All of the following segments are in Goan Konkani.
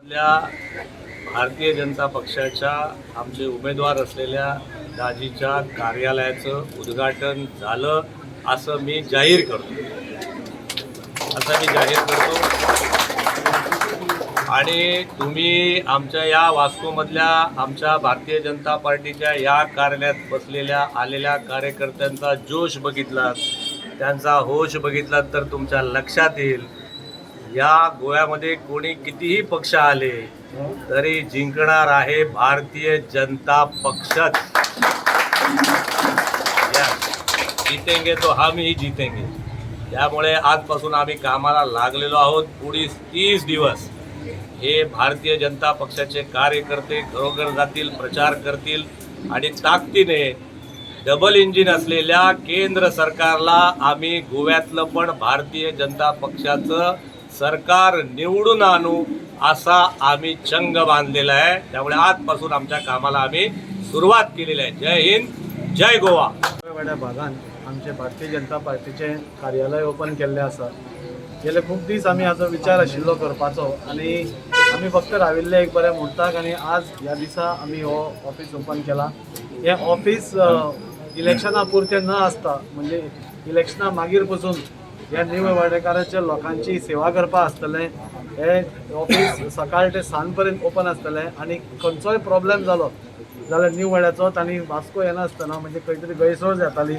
आपल्या भारतीय जनता पक्षाच्या आमचे उमेदवार असलेल्या दाजीच्या कार्यालयाचं उद्घाटन झालं असं मी जाहीर करतो, असं मी जाहीर करतो. आणि तुम्ही आमच्या या वास्कोमधल्या आमच्या भारतीय जनता पार्टीच्या या कार्यालयात बसलेल्या आलेल्या कार्यकर्त्यांचा जोश बघितलात, त्यांचा होश बघितलात तर तुमच्या लक्षात येईल, या गोव्यामध्ये कोणी कितीही पक्ष आले तरी जिंकणार आहे भारतीय जनता पक्षच. या जीतेंगे तो हम ही जीतेंगे. त्यामुळे आजपासून आम्ही कामाला लागलेलो आहोत. पुढील 30 दिवस हे भारतीय जनता पक्षाचे कार्यकर्ते घरोघर जातील, प्रचार करतील आणि ताकदीने डबल इंजिन असलेल्या केंद्र सरकारला आम्ही गोव्यातलं पण भारतीय जनता पक्षाचं सरकार निवडून आणू असा आम्ही चंग बांधलेला आहे. त्यामुळे आजपासून आमच्या कामाला आम्ही सुरुवात केलेली आहे. जय हिंद, जय गोवा. वाड्या भागान आमचे भारतीय जनता पार्टीचें कार्यालय ओपन केल्लें आसा. गेले खूब दीस आमी हाजो विचार आशिल्लो करपाचो आनी आमी फक्त राविल्ले एक बऱ्या मुहूर्ताक आनी आज ह्या दिसा आमी हो ऑफीस ओपन केला. हें ऑफीस इलेक्शना पुरतें न आसता, म्हणजे इलेक्शना मागीर पसून ह्या न्यू वाडेकाराच्या लोकांची सेवा करपा आसतलें. हें ऑफीस सकाळ ते सांज पर्यंत ओपन आसतलें आनी खंयचोय प्रॉब्लेम जालो जाल्यार न्यू वाड्याचो तांणी वास्को येनासतना, म्हणजे खंय तरी गैरसोय जाताली,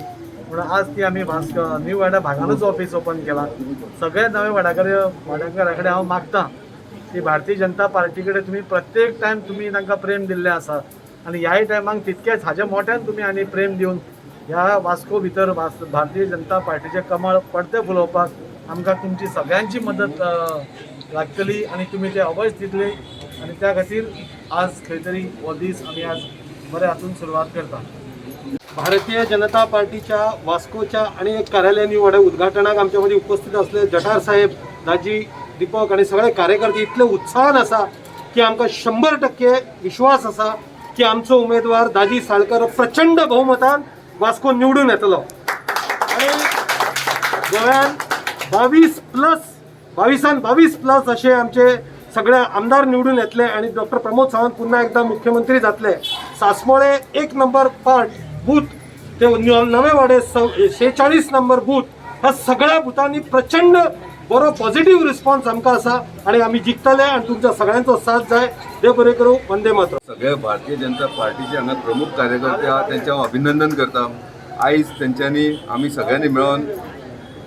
पूण आज ती आमी वास्को न्यू वाड्या भागानूच ऑफीस ओपन केला. सगळे नवे वाडाकर वाडेकारा कडेन हांव मागता की भारतीय जनता पार्टी कडेन तुमी प्रत्येक टायम तुमी तांकां प्रेम दिल्लें आसा आनी ह्याय टायमाक तितकेच हाज्या मोठ्यान तुमी आनी प्रेम दिवन ह्या वास्को भितर भारतीय जनता पार्टीचें कमळ परतें फुलोवपाक आमकां तुमची सगळ्यांची मदत लागतली आनी तुमी ते अवश्य दितले आनी त्या खातीर आज खंय तरी हो दीस आमी आज बऱ्या हातून सुरवात करता. भारतीय जनता पार्टीच्या वास्कोच्या आणि एक कार्यालय निवड उद्घाटनाक आमच्या मध्ये उपस्थित असले जठार साहेब, दाजी, दीपक आणि सगळे कार्यकर्ते इतले उत्साहान आसा की आमकां 100% विश्वास आसा की आमचो उमेदवार दाजी साळकर प्रचंड बहुमतान वास्को निवडून येतलो आणि गोव्यान 22 प्लस, 22न 22 प्लस असे आमचे सगळे आमदार निवडून येतले आणि डॉक्टर प्रमोद सावंत पुन्हा एकदा मुख्यमंत्री जातले. सासमोळे 1 नंबर पार्ट बूथ ते नवे वाडे 46 नंबर बूथ, ह्या सगळ्या बुथांनी प्रचंड बरो पॉझिटिव्ह रिस्पॉन्स आमकां आसा आणि आमी जिखतले आणि तुमच्या सगळ्यांचो साथ जाय. देव बरें करूं. वंदे मातरम. सगळे भारतीय जनता पार्टीचे हांगा प्रमुख कार्यकर्ते आहा, तेंचे हांव अभिनंदन करता. आयज तेंच्यांनी आमी सगळ्यांनी मेळोन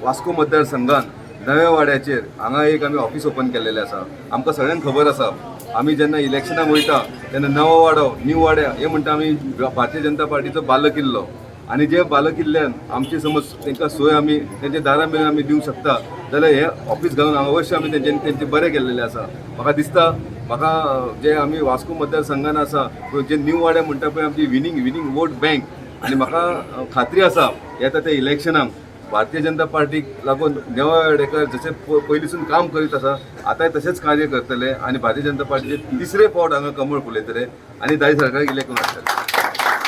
वास्को मतदारसंघान नव्या वाड्याचेर हांगा एक आमी ऑफिस ओपन केलेलें आसा. आमकां सगळ्यांक खबर आसा, आमी जेन्ना इलेक्शनाक वयता तेन्ना नवो वाडो, न्यू वाड्या हे म्हणटा आमी भारतीय जनता पार्टीचो बालकिल्लो आनी जे बालकिल्ल्यान आमची समज तांकां सोय आमी तेंच्या दारा मेरेन आमी दिवंक शकता जाल्यार हे ऑफिस घालून अवश्य आमी तेंच्यांनी तेंचें बरें केल्लेलें आसा. म्हाका दिसता, म्हाका जे आमी वास्को मतदारसंघान आसा जे न्यू वाड्या म्हणटा पळय, आमची विनींग विनींग वोट बँक आनी म्हाका खात्री आसा येता त्या इलेक्शनाक भारतीय जनता पार्टीक लागून नेवा वाडेकर जशें पयलींसून काम करीत आसा, आतांय तशेंच कार्य करतले आनी भारतीय जनता पार्टीचे तिसरे फावट हांगा कमळ फुलयतले आनी दाजी सरकाराक इलेक्ट करून हाडटले.